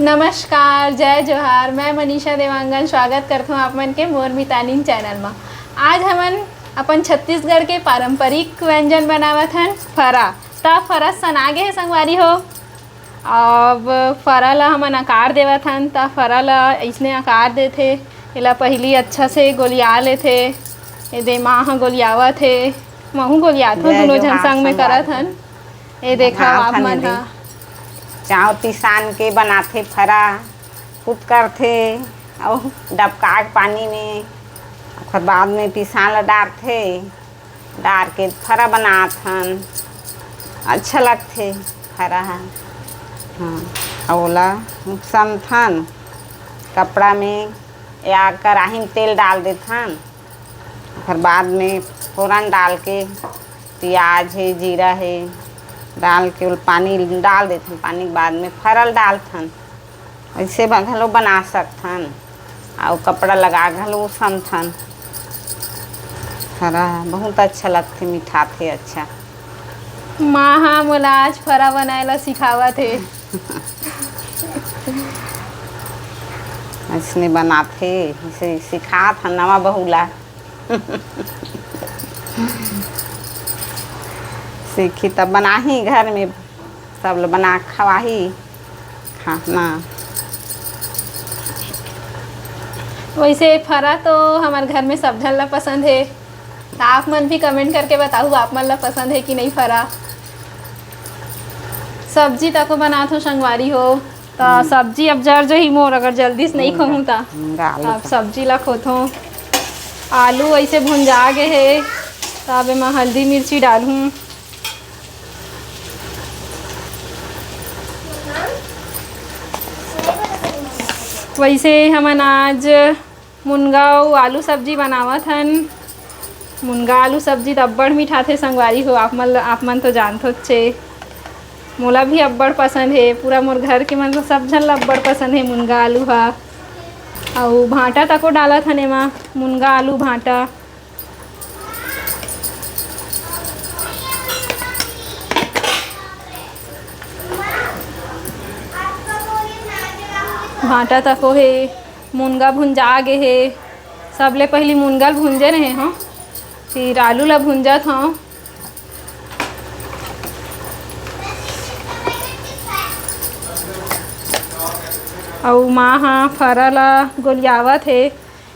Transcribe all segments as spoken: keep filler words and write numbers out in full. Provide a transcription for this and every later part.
नमस्कार, जय जोहार, मैं मनीषा देवांगन स्वागत करथों आप मन के मोर मितानिन चैनल म। आज हमन अपन छत्तीसगढ़ के पारंपरिक व्यंजन बनावत हन, फरा। त फरा सना गे हे संगवारी हो। अब फरा ल हमन आकार देवत हन, त फरा ल अइसने आकार देथे। एला पहिली अच्छा से गोलिया लेथे। एदे माँ ह गोलियावत हे, महू गोलियाथों, जय दुनों झन जोहार संग में संगवारी करत हो। हन। ए देखा बनात आप हन मन एदे। ह। चाँउर पिसान के बनाथे फरा, खुद करथे अउ डबका के पानी में, ओकर बाद में पिसान ल डारथे, डार के फरा बनात हन। अच्छा लगथे फरा ह। हाँ, अउ ओला सनथन कपड़ा में या कढ़ाई में तेल डाल देथन। ओकर बाद में फोरन डाल के, पियाज हे, जीरा हे, डाल के ओला पानी डाल देथन। पानी के बाद में फरा ल डालथन। अइसे ब-, घलो बना सकथन, अउ कपड़ा लगा घलो सनथन। फरा बहुत अच्छा लगथे, मिठाथे अच्छा। माँ ह मोला आज फरा बनाए ला सिखावत हे। अइसने बनाथे, अइसे सिखात हन नवा बहू ला। सीखी तब बनाही घर में, सब ल बना के खवाही खाना। वैसे फरा तो हमर घर में सब झन ला पसंद हे, त आप मन भी comment करके बताहू, आप मन ला पसंद हे कि नहीं फरा। सब्जी तको बनात हो संगवारी हो, त हम्म। सब्जी अब जर जही मोर, अगर जल्दी से नहीं मुनगा, खोहूँ त। मुनगा आलू अब का। सब्जी ला खोथों, आलू ऐसे भुंजा गे हे, त अब एमा हल्दी मिर्ची डालहूँ। वैसे हमन आज मुनगा अउ आलू सब्जी बनावत हन। मुनगा आलू सब्जी त अब्बड़ मिठाथे संगवारी हो, आप मन ल, आप मन तो जानथोच हे। मोला भी अब्बड़ पसंद हे, पूरा मोर घर के मन ल सब झन ल अब्बड़ पसंद हे मुनगा आलू ह। अउ भांटा तको डालत हन एमा, मुनगा आलू भांटा। भांटा तको हे, मुनगा भुंजा गे हे। सबले पहिली मुनगा ल भुंजे रहे हंव, फिर आलू ला भुंजत हंव। अउ माँ ह फरा ला गोलियावत हे।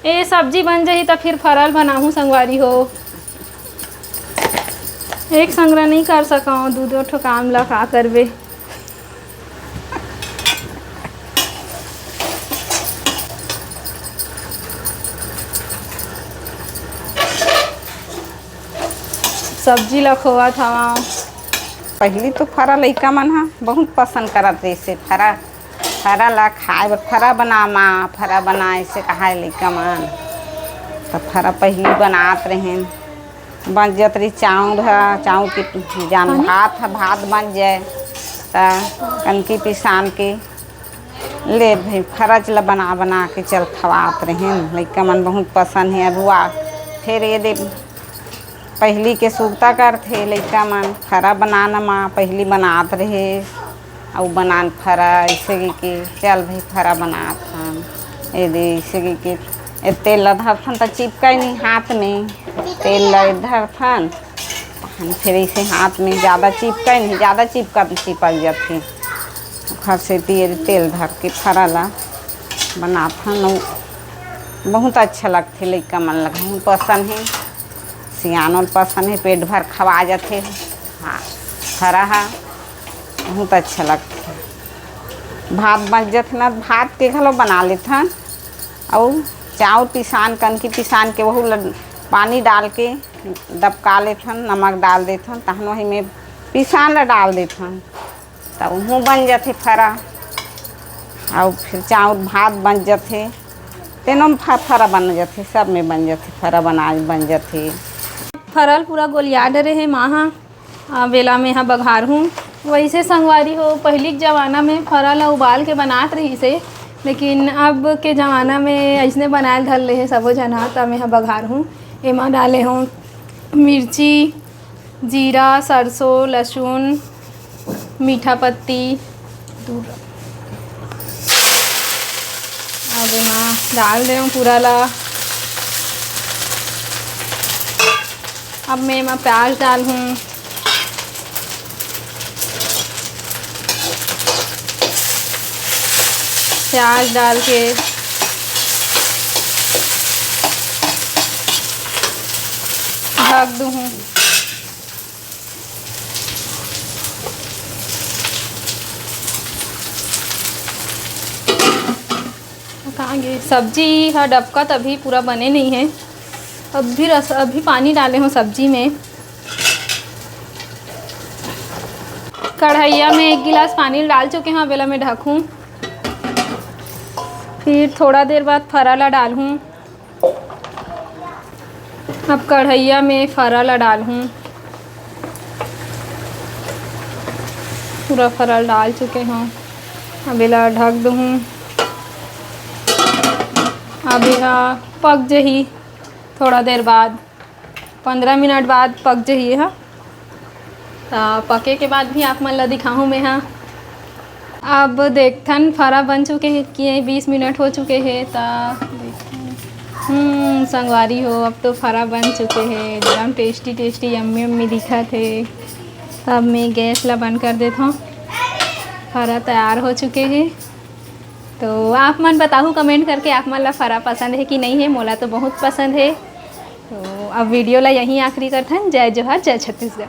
ए सब्जी बन जही त फिर फरा ल बनाहूँ संगवारी हो। एक संग ल नइ कर सकंव, दू दू ठो काम ला का करबे। सब्जी ला खोवत हवंव। पहिली तो फरा लइका मन ह बहुत पसंद करत रहिसे, फरा, फरा ला खाए बर, "फरा बना माँ, फरा बना," ऐसे कहाए लइका मन। त फरा पहिली बनात रहेन, बन जत रही चाउर ह, चाउर के जान पानी? भात ह, भात बन जाए, त कनकी पिसान के ले भाई, फरा च ला बना, बना के चल खवात रहेन। लइका मन बहुत पसंद हे अरुआ। फेर ये दे पहिली के सुरता करथे लइका मन, फरा बनाना माँ पहिली बनात रहे, अउ बनान फरा, ऐसे के, के चल भाई फरा बनात हन। ये दे, ऐसे के, के ए तेल ला धरथन त चिपकाय नहीं हाथ में, तेल ला धरथन, तहन फिर ऐसे हाथ में ज्यादा चिपकाय नहीं, ज्यादा चिपका, चिपक जाथे। ओखर सेती ये तेल धर के फरा ला बनाथन अउ बहुत अच्छा लगथे। लइका मन ल बहुत पसंद हे, सियानो ल पसंद हे, पेट भर खवा जाथे। हाँ, फरा ह बहुत अच्छा लगथे। भात बच जाथे ना, भात के घलो बना लेथन। अउ चाउर पिसान, कनकी पिसान के वहू ल पानी डाल के दबका लेथन, नमक डाल देथन, तहन वही में पिसान ल डाल देथन। त उहू बन जथे फरा, अउ फिर चाउर भात बन जथे, तेनो म फ-, फरा बन जथे, सब में बन जथे, फरा बनाए बन जथे। फरा ल पूरा गोलिया डरे हे माँ ह, आ, बेला में ह बघारहूँ। वैसे संगवारी हो, पहिली के जमाना में फरा ल उबाल के बनात रहिस हे, लेकिन अब के जमाना में अइसने बनाए ल धर ले हे सबो झन ह, त में ह बघारहूँ। एमा डाले हों मिर्ची, जीरा, सरसों, लहसुन, मीठा पत्ती, दूध। एमा डाल देव पूरा ला। अब मैं एमा प्याज डालहूँ। प्याज डाल के ढक दूँ। कहाँ गे? सब्जी ह डबकत अभी पूरा बने नहीं है। अभी रस, अभी पानी डाले हूँ सब्जी में। कढ़ैया में एक गिलास पानी डाल चुके हूँ। अब एला मैं ढकूँ, फिर थोड़ा देर बाद फरा ला डालहूँ। अब कढ़ैया में फरा ला डालहूँ। पूरा फरा ला डाल चुके हूँ। अब एला ढक दूँ। अब एहा पक जही थोड़ा देर बाद, पंद्रह मिनट बाद पक जही एहा। त पके के बाद भी आप मन ला दिखाहूँ मैं हा। अब देखथन फरा बन चुके हे कि बीस मिनट हो चुके हे। त हम्म, संगवारी हो, अब तो फरा बन चुके हे, एकदम टेस्टी टेस्टी, यम्मी यम्मी दिखत हे। त अब मैं गैस ला बंद कर देत हूँ। फरा तैयार हो चुके हे। तो आप मन बताहू कमेंट करके, आप मन ला फरा पसंद है कि नहीं है? मोला तो बहुत पसंद है। तो अब वीडियो ला यहीं आखिरी करथन। जय जोहार, जय छत्तीसगढ़।